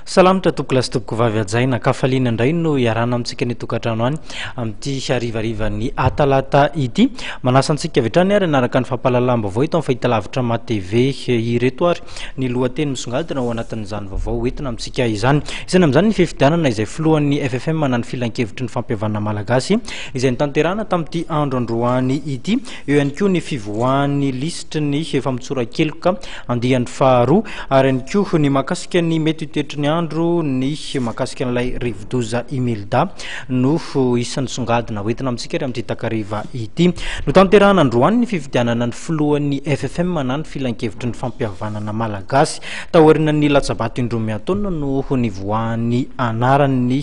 Salamitra tompokolahy sy tompokovavy hajaina, an-kafaliana indray no iarahana amintsika any an-tokantrano any amin'ity harivarivan'ny atalata ity. Manasa antsika avy hatrany ary hanaraka ny fampahalalam-baovao eto amin'ny fahitalavitra MATV ireto ary ny lohateny misongadina ao anatin'izany vaovao hoentina amintsika izany. Isany amin'izany ny fifidianana izay filohan'ny FFM na ny Filankevitry ny Fampihavanana Malagasy izay notanterahana tamin'ity andro androany ity. Eo ihany koa ny fivoahan'ny lisitry ny famotsoran-keloka andiany faharoa ary ihany koa ny mahakasika ny mety ho toetry ny andro ny mahakasika an'ilay rivodoza Imelda no isan'ny songadina hoentina amintsika ary amin'ity takariva ity. Notanterahana androany ny fifidianana ny filohan'ny FFM na ny Filankevitry ny Fampihavanana Malagasy. Taorian'ny latsabato indroa miantaona no nivoahan'ny anaran'ny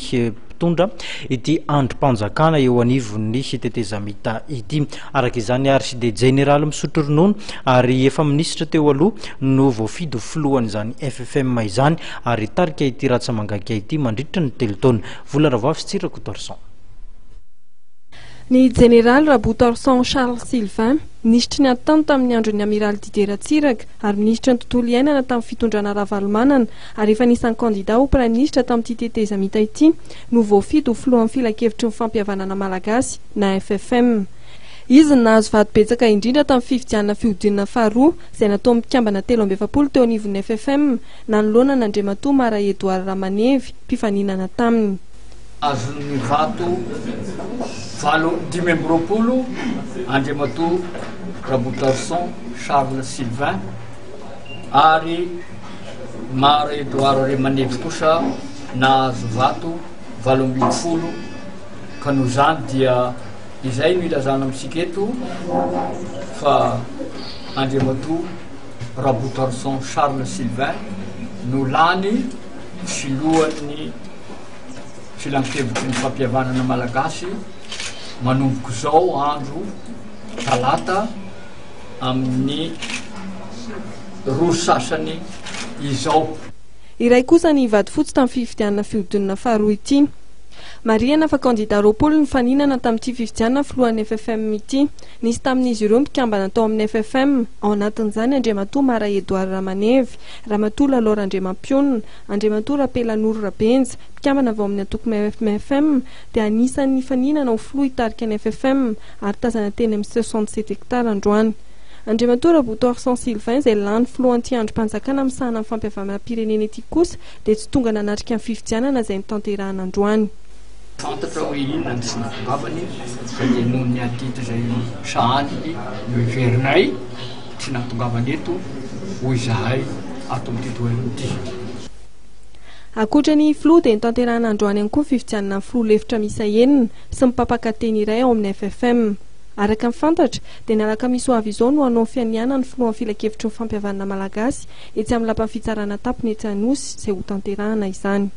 mpitondra ity andrim-panjakana eo anivon'ny tetezamita ity. Araka izany ary dia jeneraly misotro ronono ary efa minisitra teo aloha no voafidy ho filohan'izany FFM izany ary hitarika ity ratsa-mangaika ity mandritra ny telo taona. Vola Ravoavy sy Tsiry Rakotoarison. Ny Jeneraly Rabotoarison Charles Sylvain, minisitry ny Atitany tamin'ny andron'ny Amiraly Didier Ratsiraka ary minisitry ny Tontolo iainana tamin'ny fitondrana Ravalomanana ary efa anisan'ny kandida ho praiminisitra tamin'ity tetezamita ity no voafidy ho filohan'ny Filankevitry ny Fampihavanana Malagasy na FFM. Izy no nahazo vato betsaka indrindra tamin'ny fifidianana fihodinana faharoa izay nataon'ny mpikambana 43 teo anivon'ny FFM nanoloana an'Andriamatoa Mara Edouard Ramanevy, mpifaninana taminy. Azon'ny vato valo 25 Andriamatoa Rabotarison Charles Sylvain ary Mara Edouard Remanevy kosa nahazo vato 18 ka noho izany dia izay no ilazana amintsika eto fa Andriamatoa Rabotarison Charles Sylvain no lany filohan'ny Filankevitry ny Fampihavanana Malagasy manomboka izao andro talata amin'ny roa sasany izao. Iray kosa ny vato fotsy tamin'ny fifidianana fihodinana faharoa ity. Marihana fa kandida 20 nifaninana tamin'ity fifidianana filohan'ny FFM ity. Nisy tamin'izy ireo mpikambana tao amin'ny FFM, ao anatin'izany Andriamatoa Mara Edouard Ramanevy, Ramatoa Lalao Randriamampionona, Andriamatoa Rapelanoro Rabenja, mpikambana avy ao amin'ny antoko MFM, dia anisan'ny nifaninana ho filoha hitarika ny FFM ary tazana teny amin'ny 67 hectares androany. Andriamatoa Rabotoarison Sylvain izay lany filohan'ity andrim-panjakana misahana ny fampihavanam-pirenena ity kosa dia tsy tonga nanatrika ny fifidianana izay notanterahana androany. Fantatra hoe inona ny tsy nahatongavany fa dia noho ny adidy izay sahaniny no heverinay tsy nahatongavany eto hoy izahay ato amin'ity toerana ity. Ankoatra ny filoha dia notanterahina androany ihany koa ny fifidianana ny filoha lefitra miisa enina sy ny mpampakateny iray ao amin'ny FFM. Araka ny fantatra dia ny alakamisy ho avy izao no hanao ny fianianana ny filohan'ny filankevitry ny fampihavanana malagasy etsy amin'ny lapan'ny fitsarana tampony etsy Anosy izay hotanterahana izany.